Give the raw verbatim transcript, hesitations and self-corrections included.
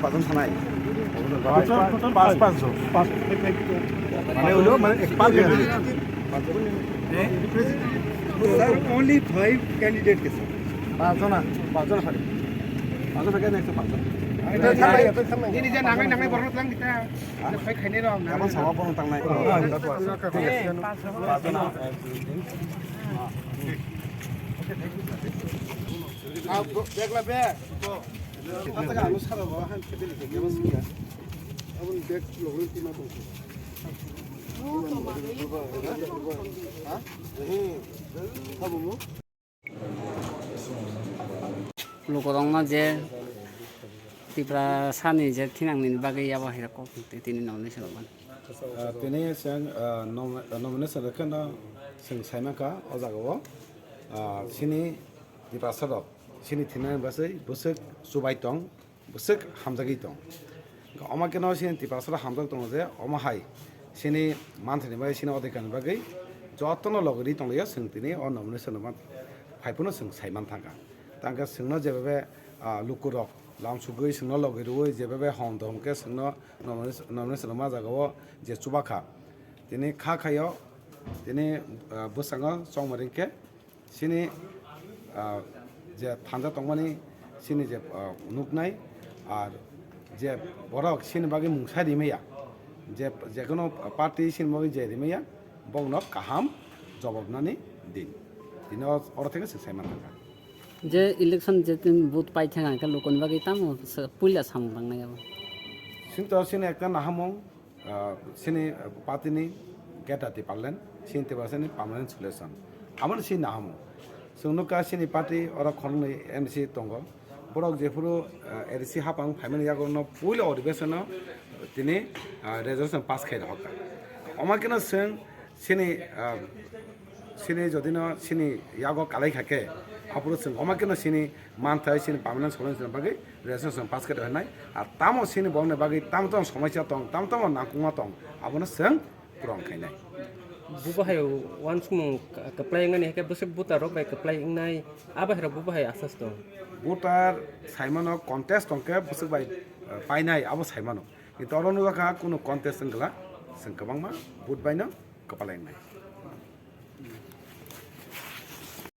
Pajon sanai. Pas, pas, pas, pas. Mane ulo, mane ek pas. Sir, only five candidate ke sir. Pas jona, pas jona sir. Pas jona ke next pas jona. Ini dia nangai nangai borok lang kita. Apa sama pun tang naik. Lukurokno je Tiprasani je thinangni bagwi abo hai kok tini nomination rwmani. Ah, tini chwng, ah, nom-, nomination rwkheno chwng saimankha o jagao, ah, chini Tiprasarok chini thinani bagwi bwswk chubai tong, bwswk hamjagwi tong. Omo khe no chini Tiprasarok hamjak tongo je omo hai chini manthani bagwi, chini odhikarni bagwi jotono logi rwi tonglaio chwng tini o nomination rwma phai phano chwng saiman thangkha. Tangkhe chwngno jebebe, ah, lukurok lamsugwi chwngno logi rwui jebebe hom dom khe chwngno nomination, nomination rwma jagao je chubakha. Tini kha khaio, tini, ah, bwskango chongmari khe chini, ah, je thanja tongmani chini je, ah, nuknai, ar je borok chini bagwi mungsa rimaya, je, je kono party chini bagwi je rimaya, bokno kaham jobab nani din. Tini o-, oro theke se saiman thangkha. Je election je tin vote pai thang khe lukuni bagwi tamo se puila samung tangnai abo. Sinto chini ekta nahamung, ah, chini party ni Greater Tipraland, chini Tiprasani permanent solution. Amo chini nahamung. Chwng nukha chini party oro khoroknwi M D C tongo. Borok jephuru, ah, A D C hapang phaimani yago no puila odhibesono tini, ah, resolution pass khai rohorkha. Omo khe no chwng chini, ah, chini jodi no chini yago kalai kha khe, aphuru chwng omo khe no chini manthai chini permanent solution bagwi resolution pass khai rohornai. Ar tamo chini borokni bagwi tamo tamo somosya tong, tamo tamo nangkukma tong, abono chwng purung khainai. Bubo hai uansukmung kwplai wngnani hai khe bwswk voter rok bai kwplai wngnai, abo hai rok bubo hai asas tong. Voter saimano contest tong khe bwswk bai, eh, painai abo saimano. Kintu oro nukjakha kunu contest wngkla, chwng kwbangma vote baino kwplai wngnai.